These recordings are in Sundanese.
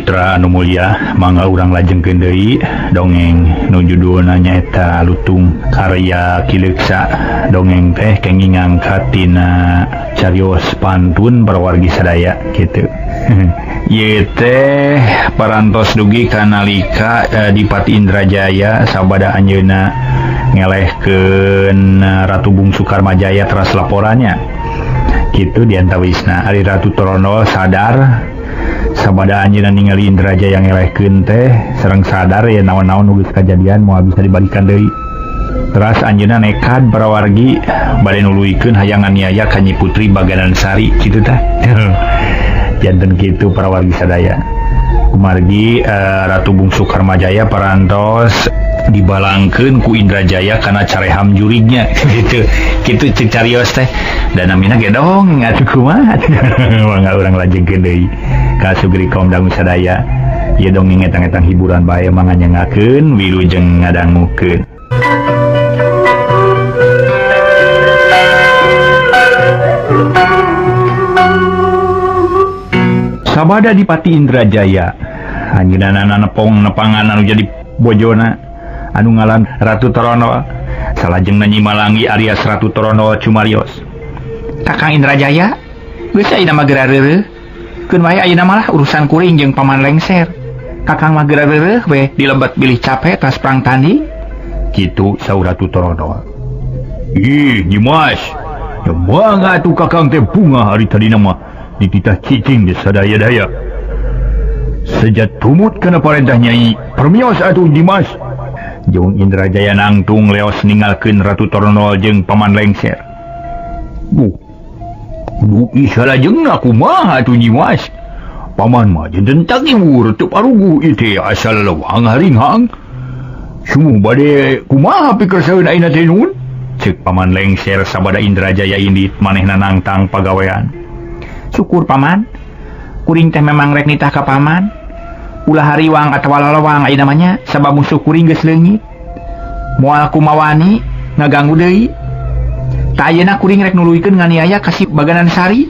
Mitra anu mulia, mangga urang lajengkeun deui dongeng nu judulna nyaeta Lutung karya Ki Leuksa. Dongeng teh kenging ngangkat tina carios pantun parawargi sadaya kitu. Ieu teh parantos dugi kanalika Dipati Indrajaya sabada anjeunna ngelehkeun Ratu Bungsu Karmajaya teras laporannya. Kitu diantawisna ari Ratu Torondol sadar sabada anjeunna ningali Indrajaya ngelehkeun teh sareng sadar ya naon-naon nu geus kajadian moal bisa dibalikan deui. Teras anjeunna nekad parawargi bade nuluykeun hayang nganiaya ka Nyi Putri Baganan Sari kitu tah. Janten kitu parawargi sadaya. Kumargi Ratu Bungsu Karmajaya parantos dibalangkeun ku Indrajaya kana careham jurignya gitu. Kitu cek carios teh. Dan namina ge dong atuh kumaha. Mangga urang lajengkeun deui ka sugri kaum dangu sadaya. Ieu dongeng etang-etang hiburan bae mangga nyangakeun wilujeng ngadangukeun. Sabada Dipati Indrajaya anjeunna nepong nepangan anu jadi bojona anu ngalan Ratu Torono salajengna Nyi Malangi alias Ratu Torono cumarios. Kakang Indrajaya geus ayeuna mah geura reureuh keun wae ayeuna malah urusan kuring jeung Paman Lengser. Kakang mah geura reureuh we dilebet bilih capek tas perang tanding kitu saur Ratu Torono. Ih Nyi Mas, ya mangga atuh kakang teh bunga hari tadina mah dititah cicing di sadaya-daya. Sejak tumut kana parentah Nyai permios atuh Nyi Mas. Jeung Indrajaya nangtung leos ninggalkeun Ratu Torondol jeung Paman Lengser. Bu, dugi salajengna kumaha atuh Nyi Mas? Paman mah janten tagiwur teu paruguh ieu teh asal lewang haringhang. Sumuh bade kumaha pikersaeun ayeuna teh nun? Ceuk Paman Lengser sabada Indrajaya indit manehna nangtang pagawean. Syukur Paman, kuring teh memang rek nitah ka Paman. Ulah hariwang atawa lalawang ayeuna mah nya sabab musuh kuring geus leungit. Moal kumawani ngaganggu deui. Tah ayeuna kuring rek nuluykeun nganiaya ka si Baganan Sari.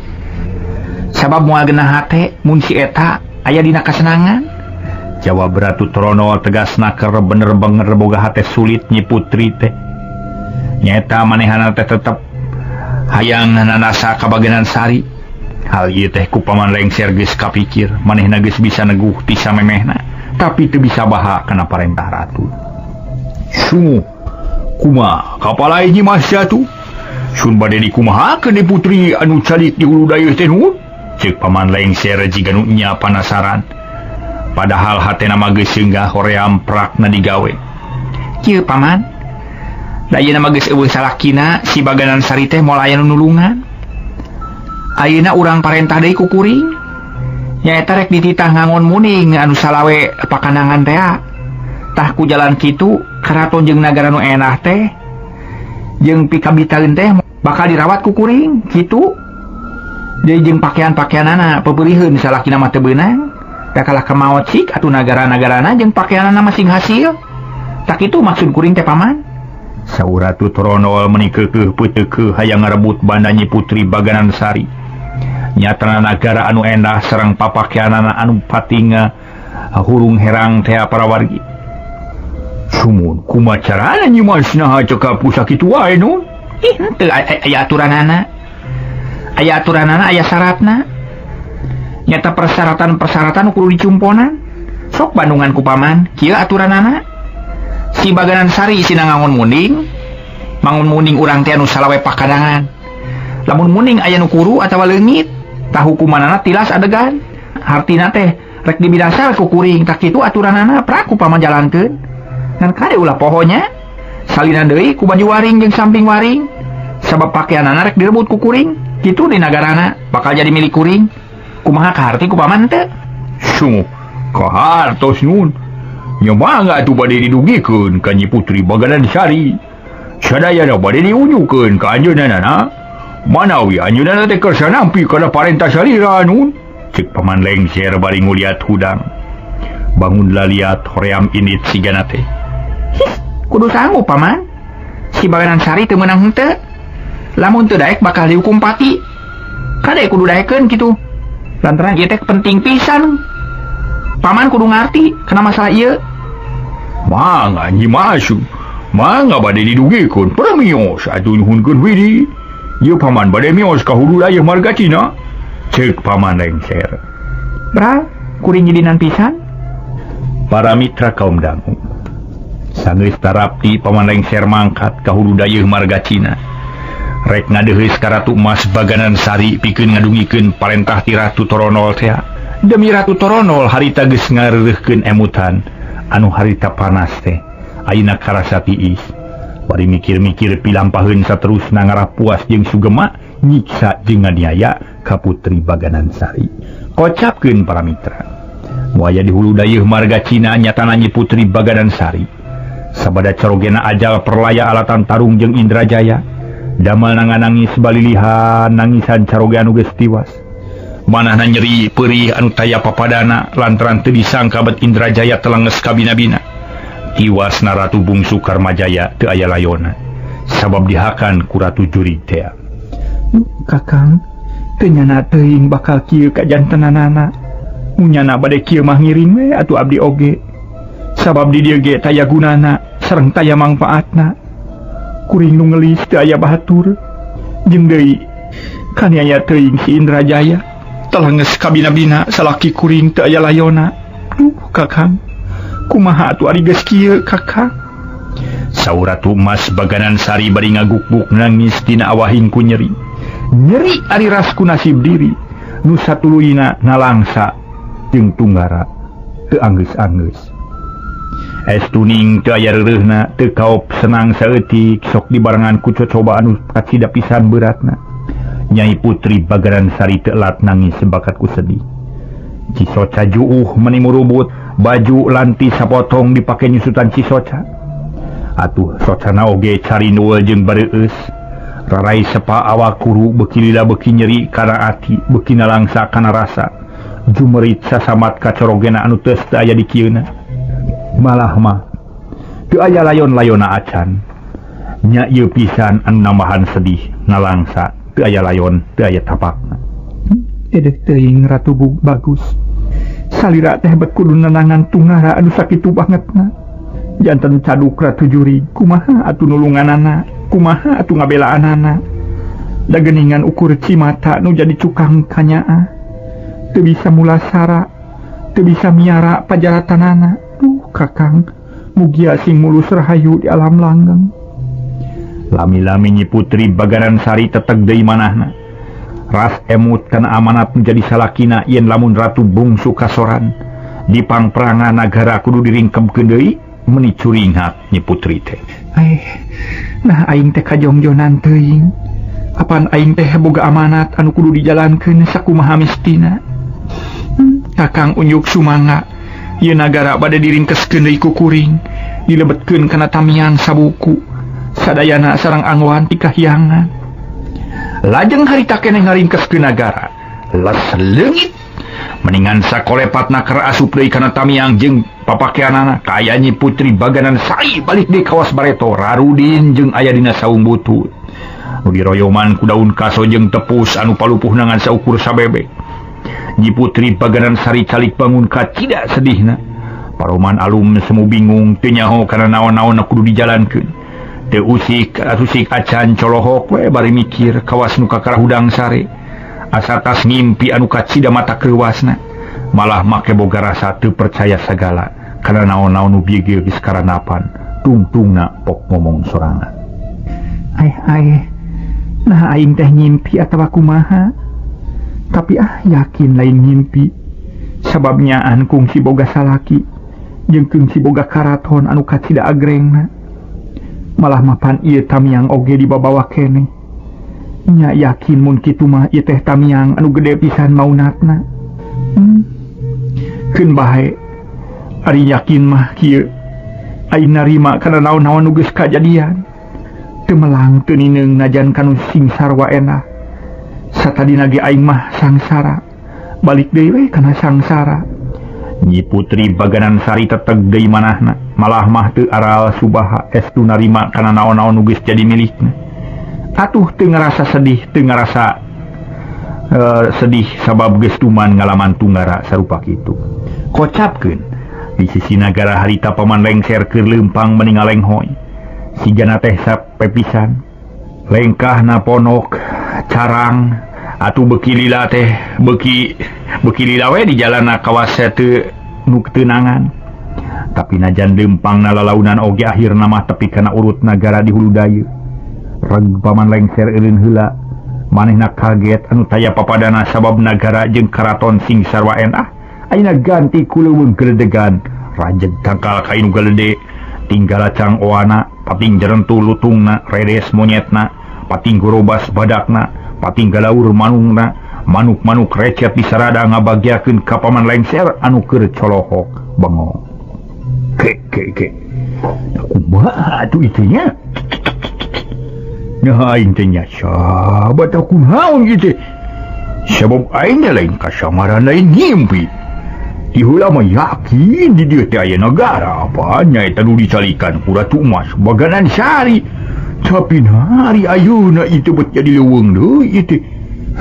Sabab moal genah hate mun si eta aya dina kasenangan. Jawab Ratu Torono tegasna keur bener-bener boga hate sulit Nyi Putri teh. Nyaeta manehana teh tetep hayang nanasa ka Baganan Sari. Hal ieu teh ku Paman Lengser geus kapikir, manehna geus bisa neguh ti samemehna, tapi teu bisa baha kana parentah ratu. Sungguh, kumaha kapalai Nyi Mas atuh? Sun bade dikumahakeun di putri anu calik di hulu dayeuh teh nun? Ceuk Paman Lengser jiga nu nya panasaran. Padahal hatena mah geus seunggah hoream prakna digawe. Kieu Paman, da ayeuna mah geus eueuh salakina si Baganan Sari teh moal aya nu nulungan. Ayeuna urang parentah deui ku kuring. Nyaeta rek dititah ngangon muning anu salawe pakanangan tea. Tah ku jalan kitu karaton jeung nagara nu enah teh jeung pikabitaeun teh bakal dirawat ku kuring kitu. Deui jeung pakaian-pakaianana peupeuriheun salakina mah teu beunang. Da kalah kamaot sik atuh nagara-nagarana jeung pakaianana masing hasil. Tah kitu maksud kuring teh Paman. Saur Ratu Torondol meuni keukeuh peuteukeuh hayang ngarebut banda Nyi Putri Baganan Sari. Nyatana nagara anu endah sareng papakeanana anu patinga hurung herang teh parawargi. Sumun kumaha carana Nyi Mas naha cekap ku sakitu wae nun? Ih henteu aya aturanana. Aya aturanana aya syaratna. Nyata persyaratan-persyaratan kudu dicumponan. Sok bandungan ku Paman, kieu aturanana. Si Baganan Sari isina ngangon munding, mangun munding urang teh anu salawe pakadangan. Lamun munding aya nu kuru atawa leungit, tah hukumanana tilas adegan. Hartina teh rek dibinasa ku kuring, tah kitu aturanana prak ku Paman jalankeun. Ngan kade ulah pohonya. Salinan deui ku baju waring jeung samping waring. Sabab pakaianana rek direbut ku kuring, kitu di nagarana bakal jadi milik kuring. Kumaha kaharti ku Paman teu? Sungguh kahartos nun. Nya mangga atuh bade didugikeun ka Nyi Putri Baganan Sari. Sadayana bade diunyukeun ka anjeunna. Manawi anjeunna teh kersa nampi kana parentah salira nun. Ceuk Paman Lengser bari nguliat hudang. Bangun laliat hoream indit sigana teh. Hih, kudu sanggup Paman. Si Baganan Sari teu meunang henteu. Lamun teu daek bakal dihukum pati. Kade kudu daekeun kitu. Lantaran ieu teh penting pisan. Paman kudu ngarti kana masalah ieu. Mangga Nyi Mas, mangga bade didugikeun permios atuh nyuhunkeun widi. Ieu paman bade mios ka hulu dayeuh marga Cina. Ceuk Paman Lengser. Bra, kuring nyidinan pisan. Para mitra kaum dangu. Sanggeus tarapti Paman Lengser mangkat ka hulu dayeuh marga Cina. Rek ngadeheus ka Ratu Mas Baganan Sari pikeun ngadugikeun parentah ti Ratu Toronol teh. Demi Ratu Toronol harita geus ngareureuhkeun emutan anu harita panas teh ayeuna karasa tiis. Bari mikir-mikir pilampaheun saterusna ngarah puas jeung sugema nyiksa jeung nganiaya ka Putri Baganan Sari. Kocapkeun para mitra. Nu aya di hulu dayeuh marga Cina nyatana Nyi Putri Baganan Sari. Sabada carogena ajal perlaya alatan tarung jeung Indrajaya. Damelna nangis balilihan nangisan caroge anu geus tiwas. Manahna nyeri perih anu taya papadana lantaran teu disangka bet Indrajaya telenges kabina-bina. Tiwasna Ratu Bungsu Karmajaya teu aya layona sabab dihakan ku Ratu Jurig teh. Kakang, teu nyana teuing bakal kieu kajantenanana. Munyana bade kieu mah ngiring we atuh abdi oge. Sabab di dieu ge taya gunana sareng taya mangpaatna. Kuring nu ngelis teu aya bahatur. Jeung deui kaniaya teuing si Indrajaya telenges kabina-bina salaki kuring teu aya layona. Duh kakang, kumaha atuh ari geus kieu kakang? Saur Ratu Mas Baganan Sari bari ngagukbuk nangis dina awahing ku nyeri. Nyeri ari ras ku nasib diri nu satuluyna nalangsa jeung tunggara teu anggeus-anggeus. Es tuning teu aya reureuhna teu kaop senang saeutik sok dibarengan ku cocoba anu kacida pisan beratna. Nyai Putri Baganan Sari teu elat nangis sebakat ku sedih. Cisoca juuh meni murubut baju lanti sapotong dipake nyusutan Cisoca. Atuh socana oge carindul jeung bareueus. Rarai sepa awak kuru beuki lila beuki nyeri kana ati beuki nalangsa kana rasa. Jumerit sasamat kacorogena anu teus teu aya di kieuna. Malah mah teu aya layon-layona acan. Nya ieu pisan anu nambahan sedih nalangsa teu aya layon teu aya tapakna. Edeh teuing Ratu Bagus. Salira teh bet kudu nenangan tunggara anu sakitu bangetna. Janten caduk Ratu Jurig kumaha atuh nulunganana, kumaha atuh ngabelaanana. Da geuningan ukur cimata nu jadi cukang kanyaah. Teu bisa mulasara, teu bisa miara pajaratanana. Duh kakang, mugia sing mulus rahayu di alam langgeng. Lami-lami Nyi Putri Baganan Sari teteg deui manahna. Ras emut kana amanat menjadi salakina yen lamun Ratu Bungsu kasoran di pangperangan nagara kudu diringkebkeun deui meuni curinghak Nyi Putri teh. Nah aing teh kajongjonan teuing. Apan aing teh boga amanat anu kudu dijalankeun sakumaha mistina. Kakang unjuk sumangga. Ieu nagara bade diringkeskeun deui ku kuring, dilebetkeun kana tamiang sabuku. Sadayana sareng angwan ti kahyangan. Lajeng harita keneh ngaringkeskeun nagara. Les leungit. Meningan sakolepatna keur asup deui kana tamiang jeung papakeanana kaya Nyi Putri Baganan Sari balik deui kawas bareto rarudin jeung aya dina saung butut. Nu diroyoman ku daun kaso jeung tepus anu palupuhna ngan saukur sabebek. Nyi Putri Baganan Sari calik bangun kacida sedihna. Paroman alum semu bingung teu nyaho kana naon-naon kudu dijalankeun. Teu usik asusik acan colohok we bari mikir kawas nu kakara hudang sare. Asa tas ngimpi anu kacida mata kreuwasna. Malah make boga rasa teu percaya sagala kana naon-naon nu bieu geus karanapan. Tungtungna pok ngomong sorangan. Ai nah aing teh ngimpi atawa kumaha? Tapi yakin lain ngimpi. Sabab nyaan kungsi boga salaki jeung kungsi boga karaton anu kacida agrengna. Malah mapan ieu tamiang oge dibabawa keneh. Nya yakin mun kitu mah ieu teh tamiang anu gede pisan maunatna. Keun bae ari yakin mah kieu. Aing narima kana naon-naon nu geus kajadian. Teu melang teu nineung najan kanu sing sarwa enah. Satadina ge aing mah sangsara, balik deui we kana sangsara. Nyi Putri Baganan Sari teteg deui manahna, malah mah teu aral subaha estu narima kana naon-naon nu geus jadi milikna. Atuh teu ngarasa sedih, teu ngarasa sedih sabab geus tuman ngalaman tunggara sarupa kitu. Kocapkeun di sisi nagara harita paman lengser keur leumpang meni ngalenghoy. Sigana teh sapepisan. Lengkahna ponok carang atuh beuki lila teh beuki beuki lila we di jalana kawas teu nu teu-nangan. Tapi najan leumpangna lalaunan oge akhirna mah tepi kana urut nagara di hulu dayeuh. Reg paman lengser eureun heula. Manehna kaget anu taya papadana sabab nagara jeung karaton sing sarua enah. Ayeuna ganti ku leuweung geledegan. Rajeg tangkal kainu galede, tinggal cang oana, pating jerentu lutungna, redes monyetna, pating gorobas badakna, pating galaur manungna, manuk-manuk recet disarada ngabagiakeun ka paman lengser anu keur colohok bengong. Ke ke ke. Kumaha atuh ieu nya? Nah aing teh nya sahabat aku naon ieu teh. Sabab aing teh lain kasamaran lain ngimpi. Ti heula mah yakin di dieu teh aya nagara apaan nya eta nu dicalikan ku Ratu Emas Baganan Sari. Tapi hari ayeuna ieu teh bet jadi leuweung deui ieu teh.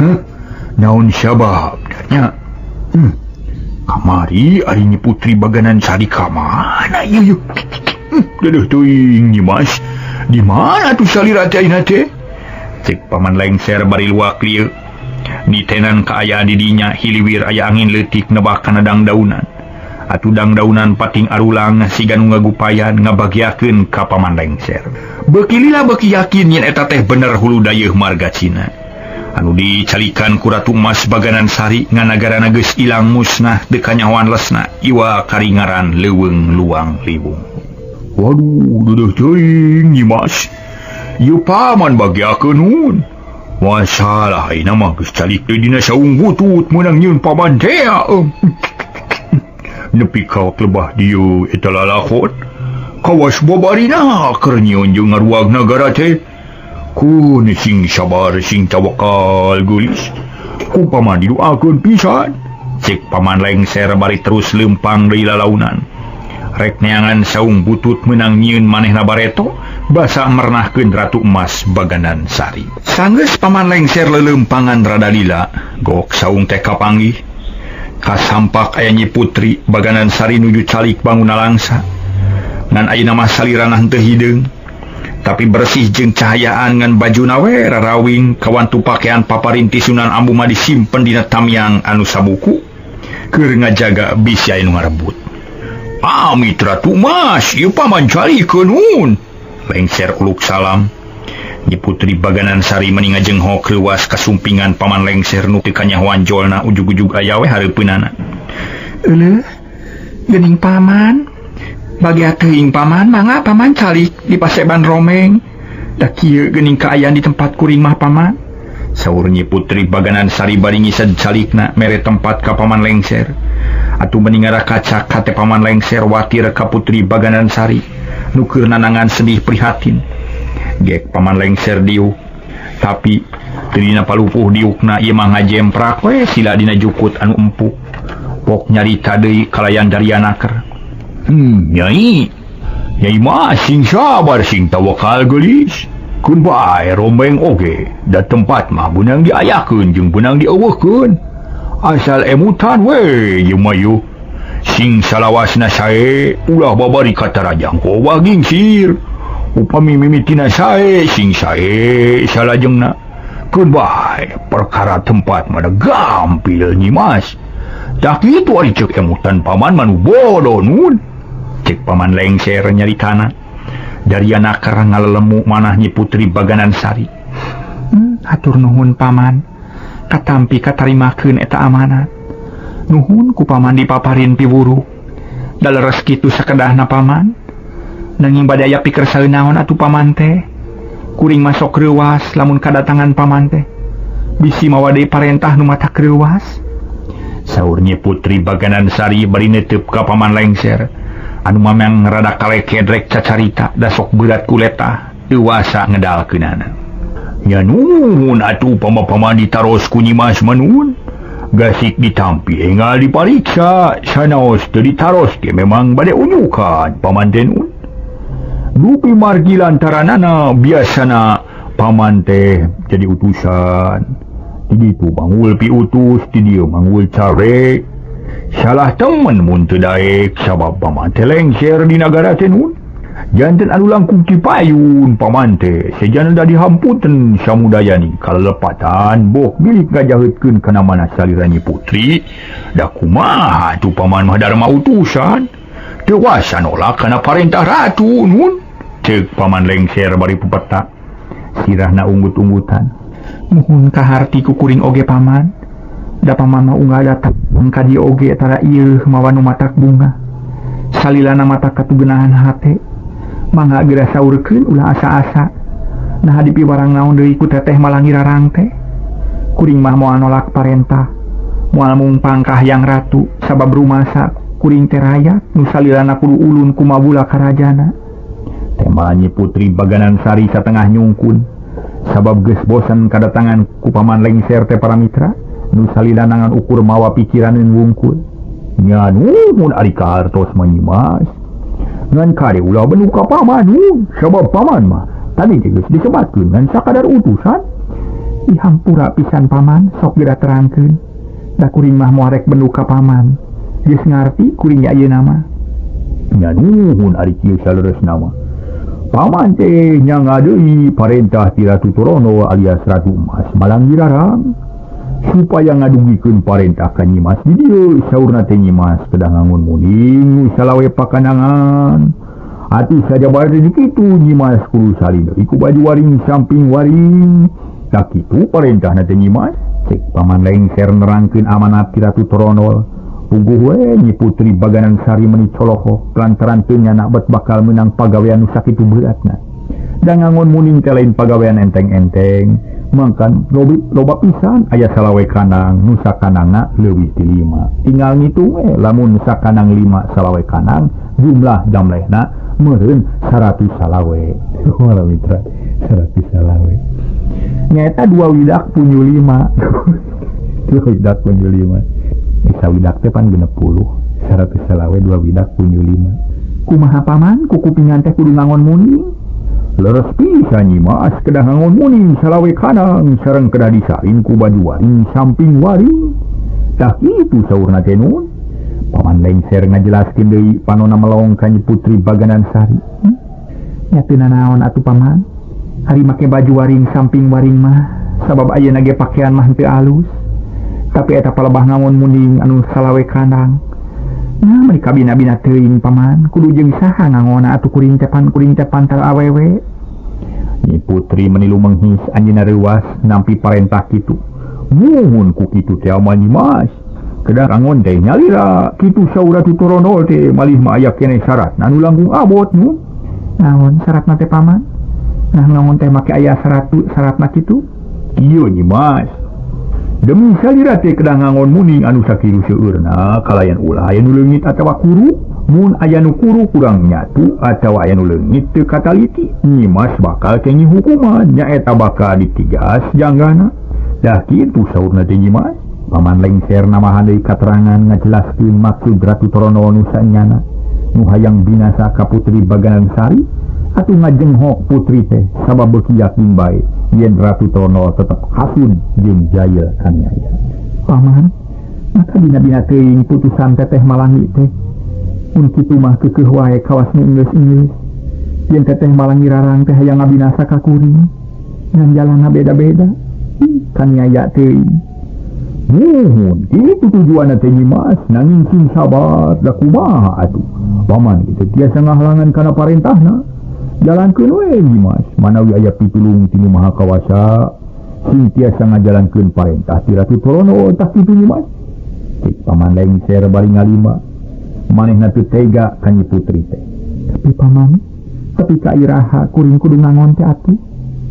Hah? Naon sabab nya? Kamari ari Nyi Putri Baganan Sari ka mana ieu yeuh? Dedeuh teuing Nyi Mas. Di mana tuh salira teh ayeuna teh? Cek paman lengser bari luak lieu. Nitenan kaayaan di dinya hiliwir aya angin leutik nebak kana dangdaunan. Atuh dangdaunan pating arulang siga nu ngagupayan ngabagiakeun ka paman lengser. Beuki lila beuki yakin yen eta teh bener hulu dayeuh marga Cina. Anu dicalikan ku Ratu Emas Baganan Sari ngan nagarana geus ilang musnah teu kanyahoan lesna iwa karingaran leuweung luang liwung. Waduh, dedeuh teuing Nyi Mas. Ieu paman bagiakeun nun. Masalah ayeuna mah geus calik deui dina saung butut meunang nyieun paman teh. Nepi ka lebah dieu eta lalakon. Kawas babarina keur nyieun jeung ngaruag nagara teh. Kun sing sabar sing tawakal geulis. Ku paman didoakeun pisan. Cek paman lengser bari terus leumpang deui lalaunan. Rek neangan saung butut meunang nyieun manehna bareto basa mernahkeun Ratu Emas Baganan Sari. Sanggeus paman lengser leuleumpangan rada lila, gok saung teh kapanggih. Kasampak aya Nyi Putri Baganan Sari nuju calik banguna langsa. Ngan ayeuna mah salirana henteu hideung. Tapi bersih jeung cahayaan ngan bajuna we rarawing kawantu pakaian paparinti Sunan Ambu mah disimpen dina tamiang anu sabuku keur ngajaga bisi aya nu ngarebut. Amit Ratu Mas, ieu paman calikeun nun. Lengser uluk salam. Nyi Putri Baganan Sari meni ngajenghok leuwas kasumpingan paman lengser nu teu kanyahoan jolna ujug-ujug aya we hareupeunana. Euleuh, geuning paman. Bagia teuing paman, mangga paman calik di paseban romeng. Da kieu geuning kaayaan di tempat kuring mah paman. Saur Nyi Putri Baganan Sari bari ngised calikna mere tempat ka paman lengser. Atuh meni ngarakacak hate paman lengser watir ka Putri Baganan Sari nu keur nanangan sedih prihatin. Gek paman lengser diuk, tapi teu dina palupuh diukna ieu mah ngajemprak we sila dina jukut anu empuk. Pok nyarita deui kalayan darianaker. Nyai. Nyai mah sing sabar sing tawakal geulis. Keun bae rombeng oge, da tempat mah beunang diayakeun jeung beunang dieuweuhkeun. Asal emutan we ieu mah yeuh. Sing salawasna sae ulah babari katarajang kowa gingsir. Upami mimitina sae sing sae salajengna. Keun bae perkara tempat mah da gampil Nyi Mas. Tah kitu ari ceuk emutan paman mah nu bodoh nun. Cek paman lengser nyaritana. Dariana keur ngalelemu manah Nyi Putri Baganan Sari. Hatur nuhun paman. Katampi katarimakeun eta amanat. Nuhun ku paman dipaparin piwuru. Da leres kitu sakedahna paman. Nanging bade aya pikersa naon atuh paman teh. Kuring masok reuwas lamun kadatangan paman teh. Bisi mawa deui parentah nu matak reuwas. Saur Nyi Putri Baganan Sari bari neuteub ka paman lengser. Anu mamang rada kaleked rek cacarita da sok berat kuletah dewasa ngedalkeunana. Nya nuhun atuh pama-paman ditaros ku Nyi Mas manun. Gasik ditampi enggal dipariksa sanaos teu ditaros ge memang bade unyukan paman teh nun. Dupi margi lantaranana biasana paman teh jadi utusan. Di ditu manggul piutus, di dieu manggul carek. Salah temen mun teu daek sabab paman teh lengser di nagara teh nun. Janten anu langkung ti payun paman teh sejana da dihamputen samudayani kalelepatan boh milik ngajaheutkeun kana mana salira Nyi Putri. Da kumaha atuh paman mah darma utusan teu wasa nolak kana parentah ratu nun. Ceuk paman lengser bari pepeta sirahna unggut-unggutan. Muhun kaharti ku kuring oge paman. Da paman mah unggal datang ka dieu oge tara ieu mawa nu matak bunga. Salilana mata katugenahan hate. Mangga geura saurkeun ulah asa-asa. Nah dipiwarang naon deui ku teteh malangi rarang teh. Kuring mah moal nolak parentah. Moal mungpang ka hayang ratu sabab rumasa kuring teh rayat nu salilana kudu ulun ku mabula karajana. Tema Nyi Putri Baganan Sari satengah nyungkun sabab geus bosan kadatangan ku paman lengser teh para mitra nu salilana ngan ukur mawa pikiraneun wungkul. Nya nuhun ari kahartos mah Nyi Mas. Ngan kade ulah benu ka paman sabab paman mah tadi teh geus disebatkeun ngan sakadar utusan. Ihampura pisan paman sok geura terangkeun. Da kuring mah moal rek benu ka paman. Geus ngarti kuring ge ayeuna mah. Nya nuhun ari kieu saleresna mah. Paman teh nya ngadeui parentah ti Ratu Torono alias Ratu Emas Malangi Rarang supaya ngadugikeun parentah ka Nyi Mas di dieu. Saurna teh Nyi Mas kedah ngangun muning nu salawe pakanangan. Atuh saja bari kitu Nyi Mas kudu salin deui ku baju waring samping waring. Tak kitu parentahna teh Nyi Mas. Cek paman lengser nerangkeun amanat ti Ratu Torono. Puguh we Nyi Putri Baganan Sari meuni coloho lantaran teu nyana bet bakal meunang pagawean nu sakitu beratna. Da ngangon muning teh lain pagawean enteng-enteng, mangkan loba pisan aya salawe kanang nu sakanangna leuwih ti 5. Tinggal ngitung we lamun sakanang 5 salawe kanang jumlah jamlehna meureun 100 salawe. Wala mitra 100 salawe. Nyaeta 2 widak punyu 5. 2 widak punyu 5. Bisa widak teh pan 60, 100 salawe 2 widak punyu 5. Kumaha paman kukupingan teh kudu ngangon muning? Leres pisan Nyi Mas kedah ngangon muning salawe kanang sareng kedah disalin ku baju waring samping waring. Tah kitu saurna teh nun. Paman lengser ngajelaskeun deui panona melong ka Nyi Putri Baganan Sari. Nya teu nanaon atuh paman. Ari make baju waring samping waring mah sabab ayeuna ge pakaian mah teu alus. Tapi eta palebah ngangon muning anu salawe kanang. Nah meuni kabina-bina teuing paman kudu jeung saha ngangona atuh kuring teh pan kuring teh pantar awewe. Nyi Putri meni lumenghis anjeunna reuas nampi parentah kitu. Muhun ku kitu teh mah Nyi Mas. Kedah ngangon teh nyalira kitu saur Ratu Torono teh malih mah aya keneh syaratna anu langkung abot nu. Naon syaratna teh paman? Nah ngangon teh make aya syaratna kitu? Ieu Nyi Mas. Demi salira teh kedah ngangon muning anu sakitu seueurna kalayan ulah aya nu leungit atawa kuru. Mun aya nu kuru kurang nyatu atawa aya nu leungit teu kataliti Nyi Mas bakal kenging hukuman nyaeta bakal ditigas janggana. Dah kitu saurna teh Nyi Mas. Paman lengser namahan deui katerangan ngajelaskeun maksud Ratu Torono nu sanyana nu hayang binasa ka Putri Baganan Sari atuh ngajenghok putri teh sabab beuki yakin bae yen Ratu Torono tetep hasun jeung jaya kaniaya. Paman, maka dina-dina teuing putusan teteh malangi teh. Mun kitu mah keukeuh wae kawas nu enggeus-enggeus. Yen teteh malangi rarang teh hayang ngabinasa ka kuring. Ngan jalanna beda-beda. Kaniaya teuing. Muhun, kitu tujuanna teh Nyi Mas, nanging sing sabar da kumaha atuh. Paman kitu tiasa ngahalangan kana parentahna. Jalankeun we Nyi Mas, manawi aya pitulung ti Nu Maha Kawasa sing tiasa ngajalankeun parentah ti Ratu Torono tah kitu Nyi Mas. Cek paman lengser bari ngalima, manehna teu tega ka Nyi Putri teh. Tapi paman, tapi ka iraha kuring kudu ngangon teh atuh.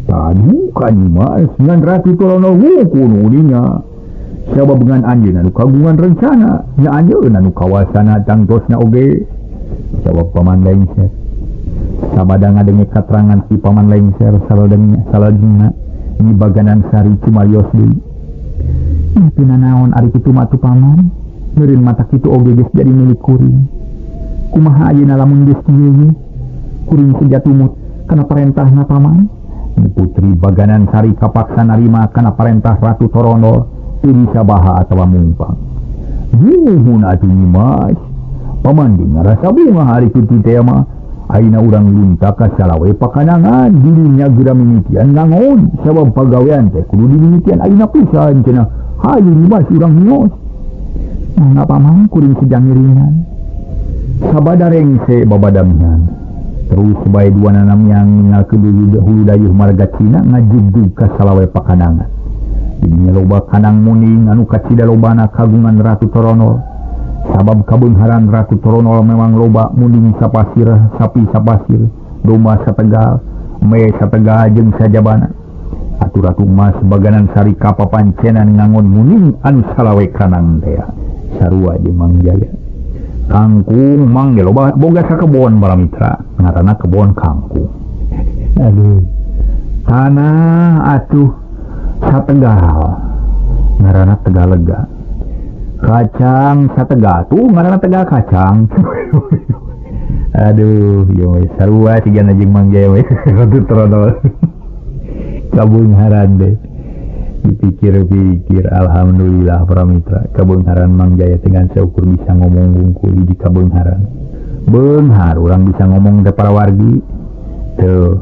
Tadu ka Nyi Mas ngan Ratu Torono hukun udinya. Sabab ngan anjeunna nu kagungan rencana, nya anjeunna nu kawasana tangtosna oge. Jawab paman lengser. Sabada ngadenge katerangan si paman lengser salajengna Nyi Baganan Sari cumarios deui. Nya teu nanaon ari kitu mah atuh paman. Meureun mata kitu oge geus jadi milik kuring. Kumaha ayeuna lamun geus kieu ye? Kuring sejatumut kana parentahna paman. Nyi Putri Baganan Sari kapaksa narima kana parentah Ratu Torono teu bisa baha atawa mungpang. Nuhun atuh Nyimas. Paman ge ngarasa bunga hari kitu teh mah. Ayeuna urang lunta ka salawe pakanangan dirinya geura mimitian ngangon sabab pagawean teh kudu dimimitian ayeuna pisan cenah. Hayu Nyimas urang nyos. Mangga paman kuring sejang ngiringan. Sabada rengse babadamian. Terus bae dua nanam yang ningalkeun hulu dayeuh marga Cina ngajugjug ka salawe pakanangan. Didinya loba kanang muning anu kacida lobana kagungan Ratu Toronol. Sabab kabeungharan Ratu Toronol memang loba muning sapasir, sapi sapasir, domba sategal, me sategal jeung sajabana. Atuh Ratu Emas Baganan Sari kapapancenan ngangon muning anu salawe kanang teh. Sarua jeung Mang Jaya. Kangkung Mang ge loba boga sakebon para mitra, ngaranna kebon kangkung. Aduh. Tanah atuh sategal ngaranna Tegalega. Kacang sategal tuh ngaranna Tegal kacang. Aduh, ieu we sarua sigana jeung Mang Jaya we. Ratu Toronol. Kabeungharan deh. Dipikir-pikir alhamdulillah para mitra, kabeungharan Mang Jaya dengan seukur bisa ngomong wungkul hiji kabeungharan. Beunghar urang bisa ngomong teh para wargi. Teu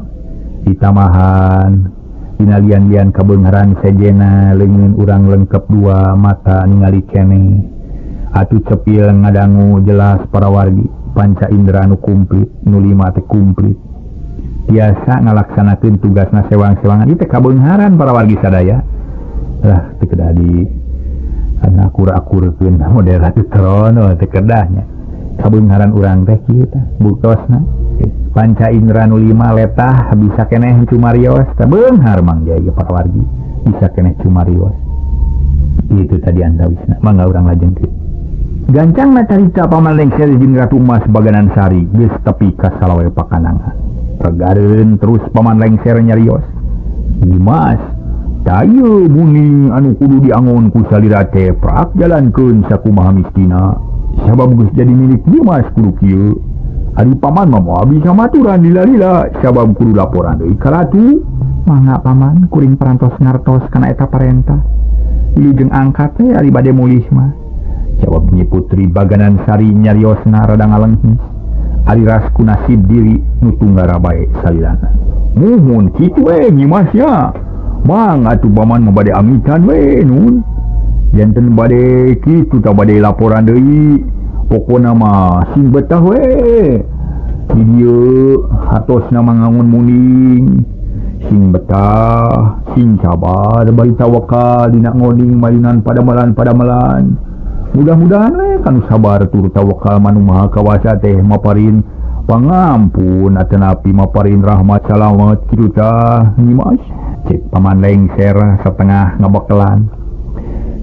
ditamahan dina lian-lian kabeungharan sejena leungeun urang lengkep dua mata ningali keneh. Atuh cepil ngadangu jelas para wargi, panca indera nu kumplit, nu lima teh kumplit. Biasa ngalaksanakeun tugasna sewang-sewangan ieu teh kabeungharan para wargi sadaya. Lah teu kedah di anu akur-akurkeun model Ratu Toronol teu kedahnya. Kabeungharan urang teh kieu tah buktosna. Panca indera nu lima letah bisa keneh cumarios teh beunghar Mang Jaya para wargi bisa keneh cumarios. Itu tadi antawisna mangga urang lajengkeun. Gancangna carita Paman Lengser jeung Ratu Emas Baganan Sari geus tepi ka salawe pakanangan. Regareun terus Paman Lengser nyarios. Nyimas, tayu muning anu kudu diangon ku salira teh prak jalankeun sakumaha mistina. Sabab geus jadi milik Nyimas kudu kieu. Ari paman mah moal bisa maturan lila-lila sabab kudu laporan deui ka ratu. Mangga paman kuring parantos ngartos kana eta parentah. Wilujeng angkat teh ari bade mulih mah. Jawab Nyi Putri Baganan Sari nyariosna rada ngalenghis. Ari ras ku nasib diri nu tunggara bae salilana. Muhun kitu we Nyimas nya. Mang atuh paman mah bade amitan we nun. Janten bade kitu tah bade laporan deui. Pokona mah sing betah we. Di dieu hatosna mangangun muning. Sing betah, sing sabar bari tawakal dina ngoning mayunan padamelan-padamelan. Mudah-mudahan we kanu sabar tur tawakal manu maha kawasa teh maparin pangampun atanapi maparin rahmat salamat kitu tah Nyimas. Cek Paman Lengser setengah ngabekelan.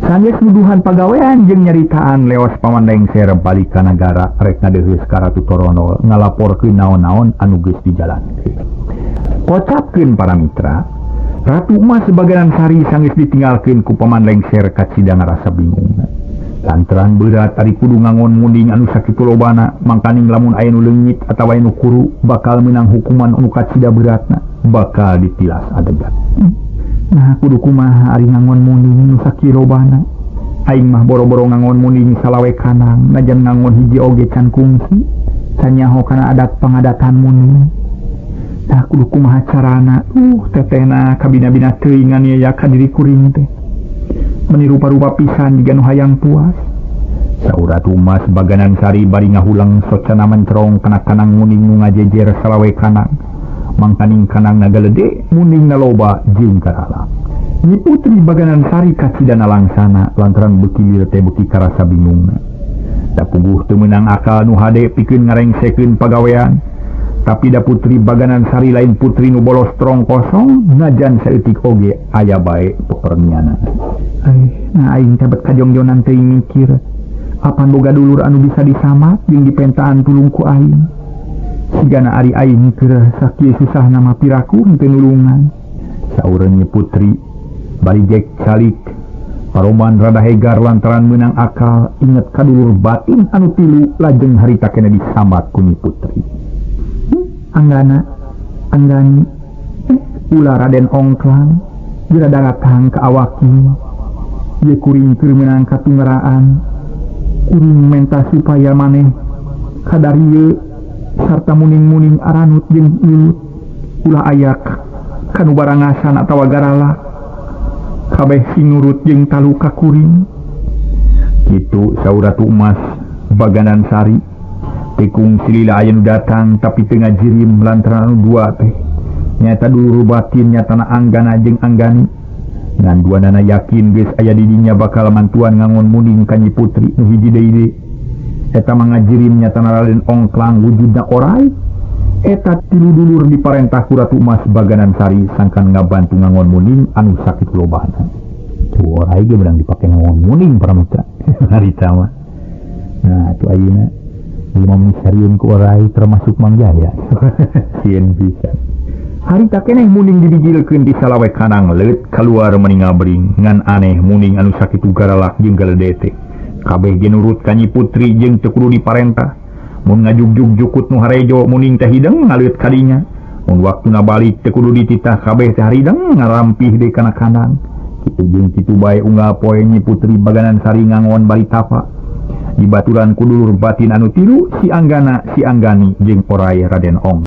Sanggeus nuduhan pagawean jeung nyaritaan leos Paman Lengser balik ka nagara rek ngadeheus ka Ratu Toronol ngalaporkeun naon-naon anu geus dijalankeun. Kocapkeun para mitra, Ratu Emas Baganan Sari sanggeus ditinggalkeun ku Paman Lengser kacida ngarasa bingung. Lantaran berat ari kudu ngangon munding anu sakitu lobana, mangkaning lamun aya nu leungit atawa aya nu kuru bakal meunang hukuman anu kacida beratna, bakal ditilas adegan. Nah kudu kumaha ari ngangon muning nu sakieu lobana. Aing mah boro-boro ngangon muning salawe kanang, najan ngangon hiji oge can kungsi. Sanyaho kana adat pangadatan muning. Nah kudu kumaha carana? Tetehna kabina-bina teuing nganiaya ka diri kuring teh. Meni rupa-rupa pisan jiga nu hayang puas. Saur Ratu Emas Baganan Sari bari ngahulang socana mencerong kana kanang muning nu ngajejer salawe kanang. Mangkaning kanang nagalede muning naloba jeung karala. Nyi Putri Baganan Sari kacida nalangsana lantaran beuki lieu teh beuki karasa bingungna. Da puguh teu meunang akal nu hade pikeun ngarengsekeun pagawean. Tapi da Putri Baganan Sari lain putri nu bolos trong kosong najan saeutik oge aya bae pepernianan. Nah aing teh bet kajongjonan teuing mikir. Apan boga dulur anu bisa disamat jeung dipentaan tulung ku aing. Sigana ari aing keur sakieu susahna mah piraku henteu nulungan. Saur Nyi Putri bari jek calik paroman rada hegar lantaran meunang akal inget ka dulur batin anu tilu lajeng harita kene disambat ku Nyi Putri. Anggana, Anggani, ulah Raden Ongklang geura daratang ka awak ieu. Ye kuring keur meunang katunggeraan. Kuring menta supaya maneh kadarieu sarta muning-muning aranut jeung ilut ulah aya kanu barangasan atawa garala kabeh sing nurut jeung talu ka kuring. Kitu saur Ratu Emas Baganan Sari. Tikung silila aya nu datang tapi teu ngajirim lantaran anu dua teh nyata dulur batin nyatana Anggana jeung Anggani. Ngan duanana yakin geus aya di dinya bakal mantuan ngangon muning ka Nyi Putri nu hiji deui. Eta mah ngajirim nyatana Raden Ongklang wujudna orai. Eta tilu dulur diparentah ku Ratu Emas Baganan Sari sangkan ngabantu ngangon muning anu sakit lobana. Tuh orai ge beunang dipake ngangon muning para mitra. Harita mah. Nah, atuh ayeuna lima misariun ku orai termasuk Mang Jaya. Sieun pisan. Harita keneh muning dibijilkeun di salawe kanang leut kaluar meni ngabring ngan aneh muning anu sakitu garalak jeung galedete. Kabeh ge nurut ka Nyi Putri jeung teu kudu diparentah. Mun ngajugjug jukut nu harejo muning teh hideng ngaleut kadinya. Mun waktuna balik teu kudu dititah kabeh teh harideng ngarampih deui kana kandang. Kitu jeung kitu bae unggal poe Nyi Putri Baganan Sari ngangon bari tapa. Dibaturan ku dulur batin anu tilu si Anggana, si Anggani jeung orai Raden Ong.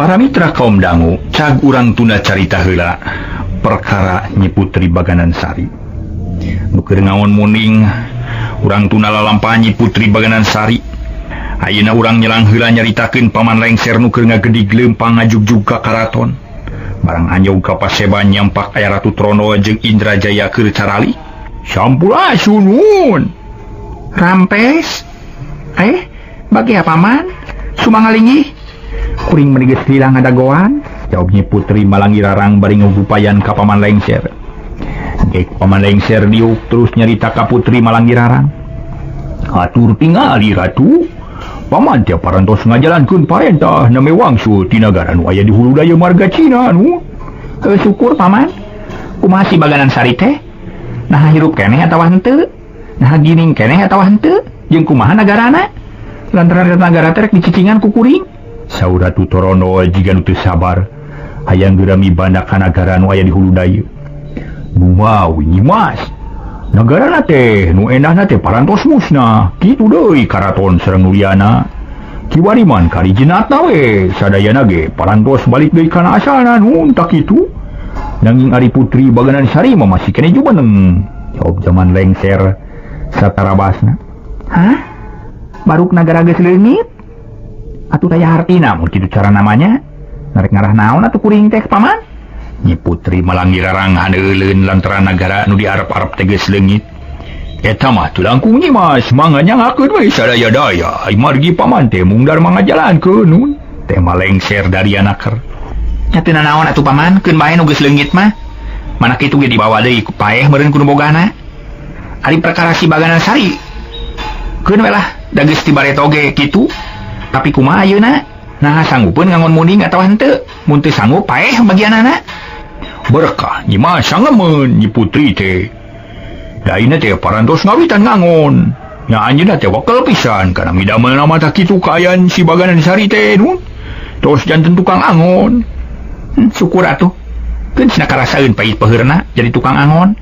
Para mitra kaum dangu, cag urang tunda carita heula perkara Nyi Putri Baganan Sari. Nu keur ngangon muning, urang tunda lalampahan Nyi Putri Baganan Sari. Ayeuna urang nyelang heula nyaritakeun Paman Lengser nu keur ngagedig leumpang ngajugjug ka karaton. Barang anjog ka paseban nyampak aya Ratu Trono jeung Indrajaya keur carali. Sampurasun nuhun. Rampes. Bagi apa man? Sumangalinggih. Kuring meni geus lila ngadagoan, jawab Nyi Putri Malangirarang bari ngugupayan ka Paman Lengser. Gek Paman Lengser diuk terus nyarita ka Putri Malangirarang. Atur tingali Ratu, Paman teh parantos ngajalankeun parentah nami wangsul ti nagara nu aya di hulu daya marga Cina nu. Syukur Paman. Kumaha si Baganan Sari teh? Naha hirup keneh atawa henteu? Naha gining keneh atawa henteu? Jeung kumaha nagarana? Lantaran nagara teh rek dicicingan ku kuring. Saur Ratu Torono jiga nu teu sabar hayang geura mibanda ka nagara nu aya di hulu daya. Numawi Nyi Mas, nagarana teh nu endahna teh parantos musnah, kitu deui karaton sareng Nuliana. Kiwariman karijinatna we sadayana ge parantos balik deui kana asalna nun tak kitu. Nanging ari Putri Baganan Sari mah masih keneh jumeneng, jawab Jaman Lengser satarabasna. Hah? Baruk nagara geus leungit? Atuh taya hartina mun kitu cara namanya. Narek ngarah naon atuh kuring teh Paman? Nyi Putri Malangirarang haneuleun lantaran nagara nu diarep-arep teh geus leungit. Eta mah teu langkung Nyi Mas, mangga nyangakeun we sadaya-daya. Ai margi Paman teh mungdar mangajalankeun nun. Teh malengser dari anaker. Nya teu nanaon atuh Paman, keun bae nu geus leungit mah. Mana kitu ge dibawa deui ku paeh meureun ku nu bogana. Ari perkara si Baganan Sari keun we lah, da geus dibareto ge kitu. Tapi kumaha ayeuna? Nah sanggupeun ngangon muning atawa henteu? Mun teu sanggup paeh bagianana. Berkah Nyi Mas sangemeun Nyi Putri teh. Da ayeuna teh parantos ngawitan ngangon. Nya anjeunna teh wakel pisan kana midamelna mah tah kitu kaayaan si Baganan Sari teh nun. Tos janten tukang angon. Syukur atuh. Keun cenah karasaeun pait peheurna jadi tukang angon.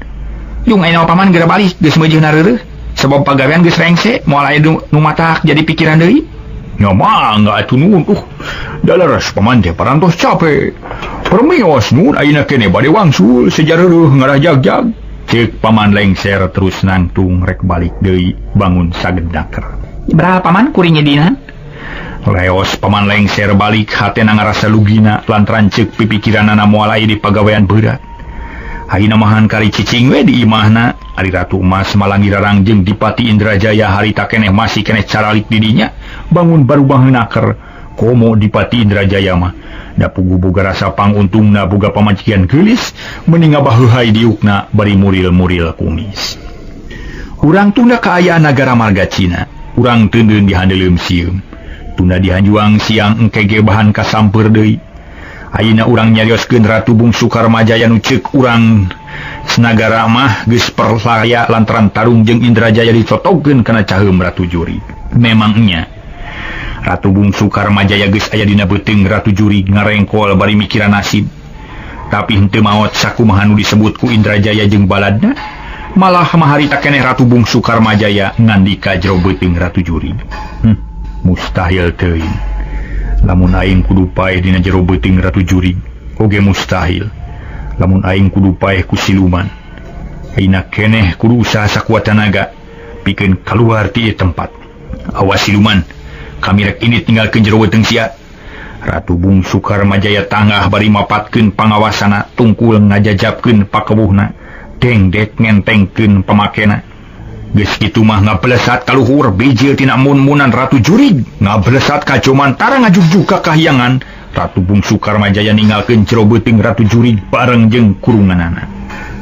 Yung ayeuna paman geura balik geus meujeuna reureuh. Sabab pagawean geus rengse moal aya nu matak jadi pikiran deui. Nya mangga atuh nun. Dalaras Paman teh parantos capek. Permios nun ayeuna keneh bade wangsul sejareuh ngarah jag-jag. Ceuk Paman Lengser terus nangtung rek balik deui bangun sagedaker. Berapa Paman kuring nyedinan? Leos Paman Lengser balik hatena ngarasa lugina lantaran ceuk pipikiranana moal aya di pagawean berat. Ayeuna mahan kari cicing we di imahna. Ari Ratu Emas Malangirarang jeung Dipati Indrajaya harita keneh masih keneh caralik di dinya bangun barubah naker. Komo Dipati Indrajaya mah da pugu boga rasa panguntungna boga pamajikan geulis meni ngabaheuhai diukna bari muril-muril kumis. Urang tunda kaayaan nagara marga Cina, urang teundeun dihandeuleum sieum. Tunda dihanjuang siang engke ge bahan kasamper deui. Ayeuna urang nyarioskeun Ratu Bungsu Karmajaya nu ceuk urang Senagara mah geus perlaya lantaran tarung jeung Indrajaya dicotogkeun kana caheum Ratu Jurig. Memangnya Ratu Bungsu Karmajaya geus aya dina beuteung Ratu Jurig ngarengkol bari mikiran nasib. Tapi henteu maot sakumaha nu disebut ku Indrajaya jeung baladna, malah maharita keneh Ratu Bungsu Karmajaya ngandika jero beuteung Ratu Jurig. Mustahil teuing. Lamun aing kudu paeh dina jero beuteung Ratu Jurig, oge mustahil. Lamun aing kudu paeh ku siluman. Ayeuna keneh kudu usaha sakuat tanaga pikeun kaluar ti ieu tempat. Awas siluman, kami rek ini tinggalkeun jero beuteung sia. Ratu Bungsu Karmajaya tangah bari mapatkeun pangawasana, tungkul ngajajabkeun pakewuhna, dengdek ngentengkeun pamakena. Geus kitu mah ngablesat kaluhur bijil tina mun-munan Ratu Jurig, ngablesat ka Jomantara ngajugjug ka kahyangan. Ratu Bungsu Karmajaya ninggalkeun jero beuteung Ratu Jurig bareng jeung kurunganana.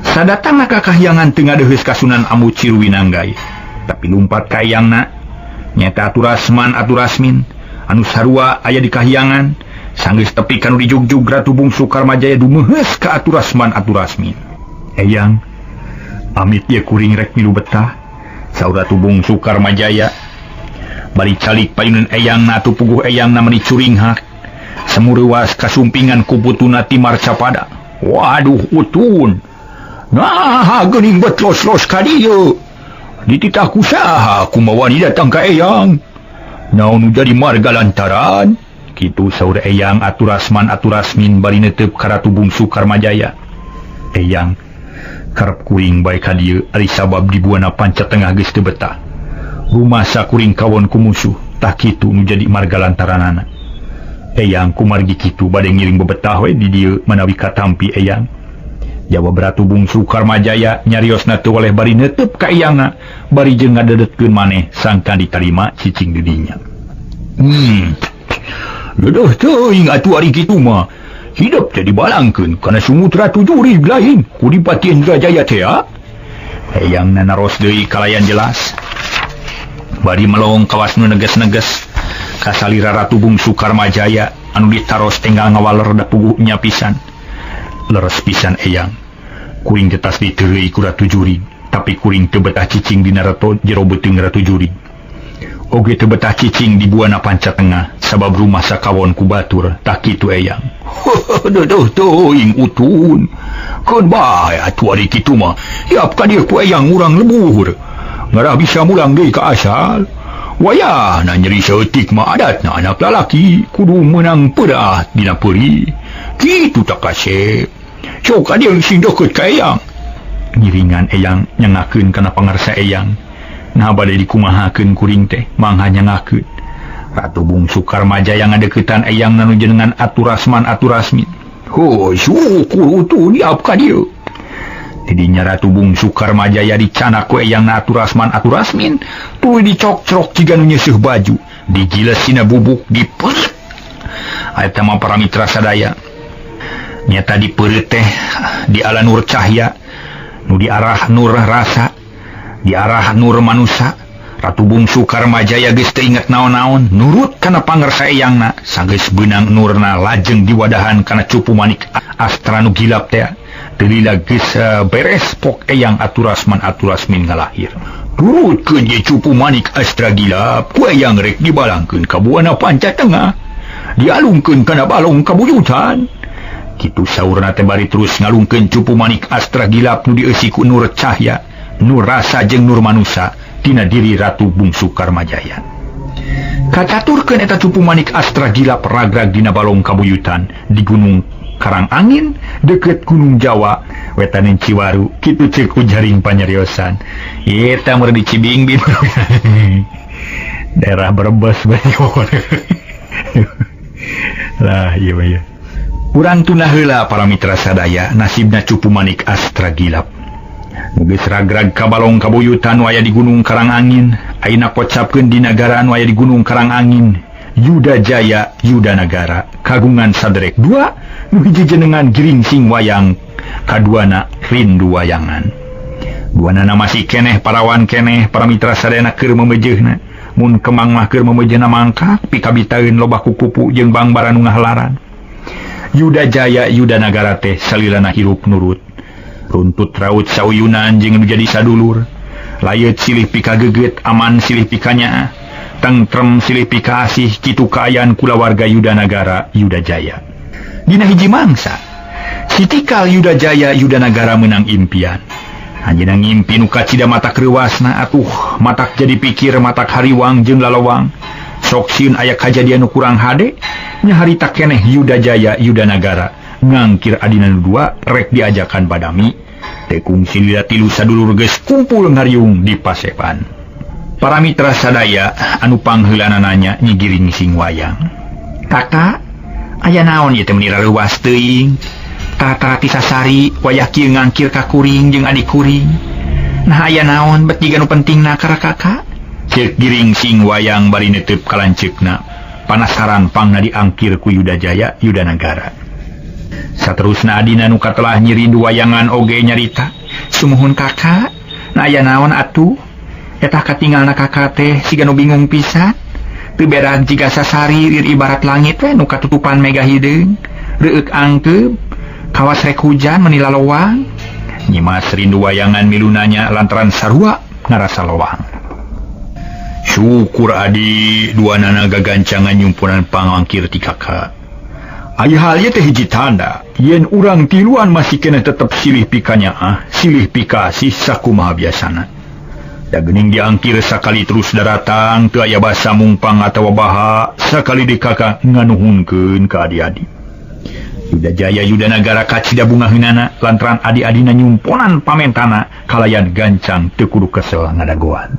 Sadatangna ka kahyangan teu ngadeuheus ka Sunan Ambu Ciruwinanggai, tapi lumpat ka eyangna nyaeta Aturasman Aturasmin anu sarua aya di kahyangan. Sanggeus tepi kanu dijugjug Ratu Bungsu Karmajaya dumeuheus ka Aturasman Aturasmin. Eyang, amit ieu kuring rek milu betah, saur Ratu Bungsu Karmajaya. Bari calik payuneun eyangna atuh puguh eyangna meuni curinghak. Semureuas kasumpingan ku putuna ti Marcapada. Waduh utun, nah geuning bet los-los ka dieu. Dititah ku saha kumaha wani datang ka eyang? Naon nu jadi marga lantaran? Kitu saur eyang Aturasman Aturasmin bari neuteup ka Ratu Bungsu Karmajaya. Eyang, karep kuring bae ka dieu ari sabab di Buana Panca Tengah geus teu betah. Rumasa kuring kawon ku musuh, tah kitu nu jadi marga lantaranana. Eyang kumargi kitu bade ngiring bebetah we di dieu manawi katampi eyang. Jawab Ratu Bungsu Karmajaya nyariosna teu waleh bari neutup ka eyangna, bari jeung ngadedetkeun maneh sangkan ditarima cicing di dinya. Deudeuh teuing atuh ari kitu mah. Hidup teh dibalangkeun kana sumut Ratu Jurig lain ku Dipati Indrajaya teh. Eyangna naros deui kalayan jelas. Bari melong kawas nu neges-neges kasalira Ratu Bungsu Karmajaya anu ditaros tinggal ngawaler da puguhnya pisan. Leres pisan eyang. Kuring tetas diteureuy ku Ratu Jurig, tapi kuring teu betah cicing dina reto jero beuteung Ratu Jurig. Oge teu betah cicing di Buana Panca Tengah sabab rumah sakawon ku batur, tah kitu eyang. Deudeuh teuing utun. Keun bae atuh ari kitu mah. Yap ka dieu ku eyang urang lembur. Ngarah bisa mulang deui ka asal. Wayahna nyeri saeutik mah adatna anak lalaki kudu meunang pedah dina peuri. Kitu tak kasep. Sok ka dieu sing deukeut ka eyang. Ngiringan eyang nyangakeun kana pangarsa eyang. Nah bade dikumahakeun kuring teh mangha nyangakeun. Ratu Bungsu Karmajaya ngadeuketan eyang nu jenengan Aturasman Aturasmin. Ho, syukur utun diap ka dieu. Tidinya Ratu Bungsu Karmajaya dicanak ku eyangna Aturasman Aturasmin, tuluy dicokcrok jiga nu nyeuseuh baju, digiles dina bubuk, dipeureut. Eta mah para mitra sadaya. Nyata dipeureut teh di ala nur cahya, nu diarah nur rasa, diarah nur manusa. Ratu Bungsu Karmajaya geus teu inget naon-naon, nurut kana pangarsa eyangna, sanggeus beunang nurna lajeng diwadahan kana cupu manik astra nu gilap teh. Teu lila geus beres pok eyang Aturasman Aturasmin ngalahir. Turutkeun ye cupu manik astra gilap, ku eyang rek dibalangkeun ka Buana Panca Tengah, dialungkeun kana balong kabuyutan. Kitu saurna teh bari terus ngalungkeun cupu manik astra gilap nu dieusi ku nur cahya, nur rasa jeung nur manusa tina diri Ratu Bungsu Karmajaya. Kacaturkeun eta cupu manik astra gilap ragrag dina balong kabuyutan di Gunung Karang Angin deket Gunung Jawa wetanin Ciwaru. Kitu ceuk ujaring panyariosan. Eta meureun di Cibingbin. Daerah Brebes banyak. Lah ieu mah ieu. Urang tunda heula para mitra sadaya nasibna cupu manik astra gilap. Geus ragrag ka balong kabuyutan aya di Gunung Karang Angin, ayeuna kocapkeun di nagara anu aya di Gunung Karang Angin, Yuda Jaya Yuda Nagara kagungan saderek dua nu hiji jenengan Geringsing Wayang, kaduana Rindu Wayangan. Duanana masih keneh parawan keneh para mitra sadayana keur memejeuhna. Mun kemang mah keur memejeuhna mangkak pikabitaeun loba kukupu jeung bangbaran nu ngahelaran. Yudajaya Yudanagara teh salilana hirup nurut. Runtut raut sauyunan jeung nu jadi sadulur. Layeut silih pikageget, aman silih pikanyaah, tentrem silih pikaasih, kitu kaayaan kulawarga Yudanagara Yudajaya. Dina hiji mangsa, sitikal Yudajaya Yudanagara menang impian. Anjeunna ngimpi nu kacida matak reuwasna atuh, matak jadi pikir, matak hariwang jeung lalowang. Sok sieun aya kajadian nu kurang hade, nya harita keneh Yudajaya Yudanagara ngangkir adina nu dua rek diajakan badami. Teu kungsi lila tilu sadulur geus kumpul ngariung di pasepan. Para mitra sadaya anu pangheulana nanya Nyi Giring Sing Wayang. Kakak, aya naon ieu teh meuni rareuwas teuing? Tata tisasari wayah kieu ngangkir ka kuring jeung adik kuring. Nah aya naon bet jiga nu pentingna ka kakak? Ceuk Giring Sing Wayang bari netep ka lanceukna. Panasaran pangna diangkir ku Yudajaya Yudanagara. Saterusna adina nu katelah Nyi Rindu Wayangan oge nyarita. Sumuhun kakak, nah aya naon atuh? Eta katingalna kakak teh siga nu bingung pisan. Teu berak jiga sasari lir ibarat langit we nu katutupan mega hideung. Reueuk angkeub, kawas rek hujan meuni lalowang. Nyimas Rindu Wayangan milu nanya lantaran sarua ngarasa lowang. Syukur adi duanana gagancangan nyumpunan pangangkir ti kakak. Aya hal ieu teh hiji tanda yen urang tiluan masih keneh tetep silih pikanyaah, silih pikasih sakumaha biasana. Da geuning diangkir sakali terus daratang teu aya basa mungpang atawa baha, sakali deui kakak nganuhunkeun ka adi-adi. Yudajaya Yudanagara kacida bungaheunana lantaran adi-adina nyumponan pamentana kalayan gancang teu kudu kesel ngadagoan.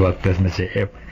Waktosna CF.